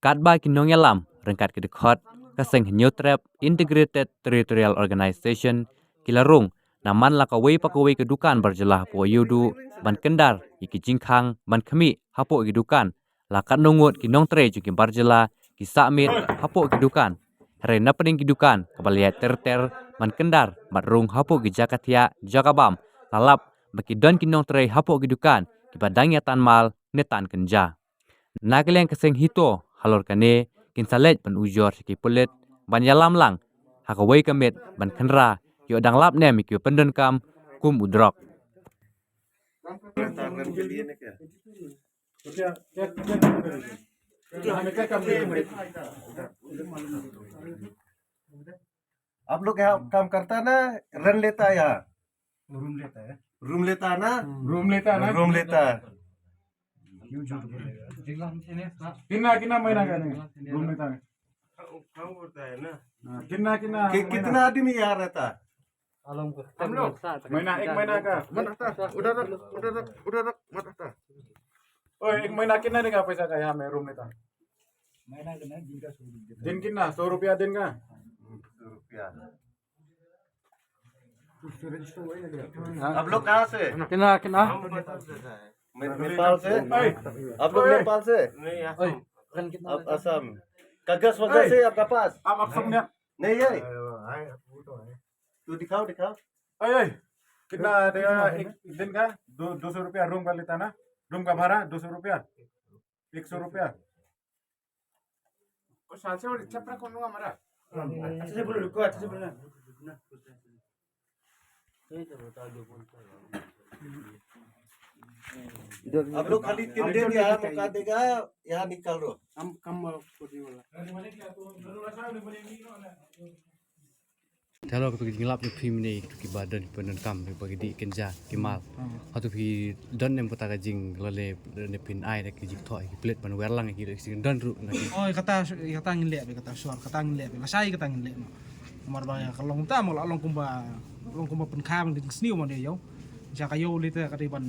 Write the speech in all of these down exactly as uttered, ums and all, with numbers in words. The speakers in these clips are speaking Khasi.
Katba ki nongïalam ryngkat ki dkhot ka seng Hynñiewtrep Integrated Territorial Organization ki la rung na man la kawei pa kawei ka dukan bar jylla hapoh Ïewduh ban kyndar ïa ki jingkhang ban khmih hapoh ki dukan, la katno ngut ki nongtrei jong ki bar jylla ki sah miet hapoh ki dukan. Hynrei na pdeng ki dukan kaba la ïaid ter ter ban kyndar bad rung hapoh ki jaka thiah jaka bam, la lap ba ki don ki nongtrei hapoh ki dukan kiba dang ïa tan mal ne tan kynja. Na ka liang ka seng HITO halor kane kin sa leit ban ujor sha ki pulit ban ïalam lang ha kawei ka miet ban khynra ïoh dang lap ne em ïa ki pyndonkam kum u drok. आप लोग यहाँ काम करता ना, रेंट लेता है यहाँ? रूम लेता है। रूम लेता है ना? रूम लेता है ना? रूम लेता है। क्यों झूठ बोल रहे हो? कितना, कितना महीना का नहीं? रूम लेता है। काम करता है ना? हाँ, कितना, कितना कि-, महीना? कितना आदमी यहाँ रहता है? हम लोग महीना, एक महीना का। मत हटा, उधर रख, उधर रख, उधर रख, मत हटा। ओए, एक महीना कितना देगा पैसा का यहाँ में रूम लेता? महीना का नहीं, दिन का सौ रुपया। दिन कितना? सौ रुपया दिन का? सौ रुपया। आप लोग कहाँ से? कितना, कितना? मैं-, नेपाल से। आप लोग नेपाल से? नहीं, असम। आप असम। कागज वगैरह से आपका पास? आप असम में? नहीं है। तो दिखाओ, दिखाओ। ओए, ओए, कितना देगा एक दिन का? दो, दो सौ रुपया रूम का लेता ना? रूम का भाड़ा दो सौ रुपया? एक सौ रुपया? वो साल से और छपरा कौन होगा हमारा? अच्छे से बोलो, रुको, अच्छे से बोलो ना। आप लोग खाली तीन दिन यहाँ रुका देगा, यहाँ निकल रो। हम कम वाला। Te halor katu ka jinglap jong phi mynne, katu kiba don pyndonkam, kiba ki dih kynja ki mal. Hmm. Hato phi don ne em kata ka jingleh, ne phin ai da ki jingthoh ki pulit ban wer lang ki, ki don ruh na ki. Oh, kata, kata ngin leh beit, kata sure, kata ngin leh beit. Lashai kata ngin leh noh. Namar ba ïa ka long ta mo la long kumba, long kumba pynkha ban ka jingsniew mo de ïew. Sha ka ïew lei te ka dei ban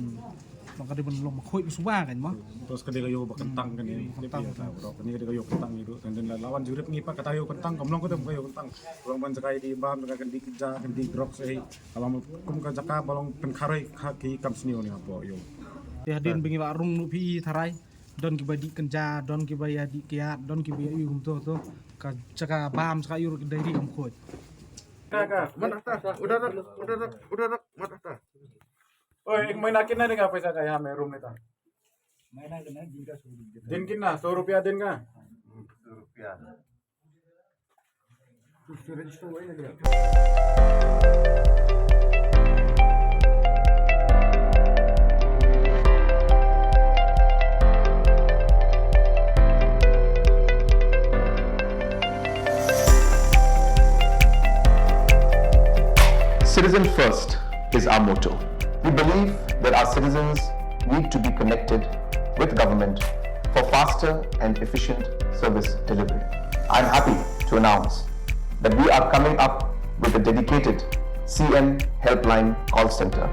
Ba ka dei ban long ba khuid ba suba kan mo. Tos ka dei ka ïew ba kyntang kan ïa. Kyntang. Ka dei ka ïew kyntang ïa, kan dei la wan jurip ngi pat kata ïew kyntang, kam long ka dei ka ïew kyntang. Long ban jaka ïa dei bam, jaka kan dei kynja, kan dei drok seh. Ka long kum ka jaka ba long pynkharoi ka ki kam sniew ne hapoh ïew. Te hadien ba ngi la rung noh phi tharai, don kiba dih kynja, don kiba ïa dih kiad, don kiba ïa ïew kumto to. Ka jaka bam, jaka ïew ruh ka dei ri kam khuid. Ka, ka, mat hata, udah dak, udah dak, udah dak, mat hata. ओए, एक महीना कितना देगा पैसा का यहाँ में रूम लेता? महीना का नहीं, दिन का सौ रुपया। दिन कितना? सौ रुपया दिन का? सौ रुपया। कुछ तो रजिस्टर वही लग रहा है। Citizen first is our motto. We believe that our citizens need to be connected with government for faster and efficient service delivery. I'm happy to announce that we are coming up with a dedicated C M Helpline call center.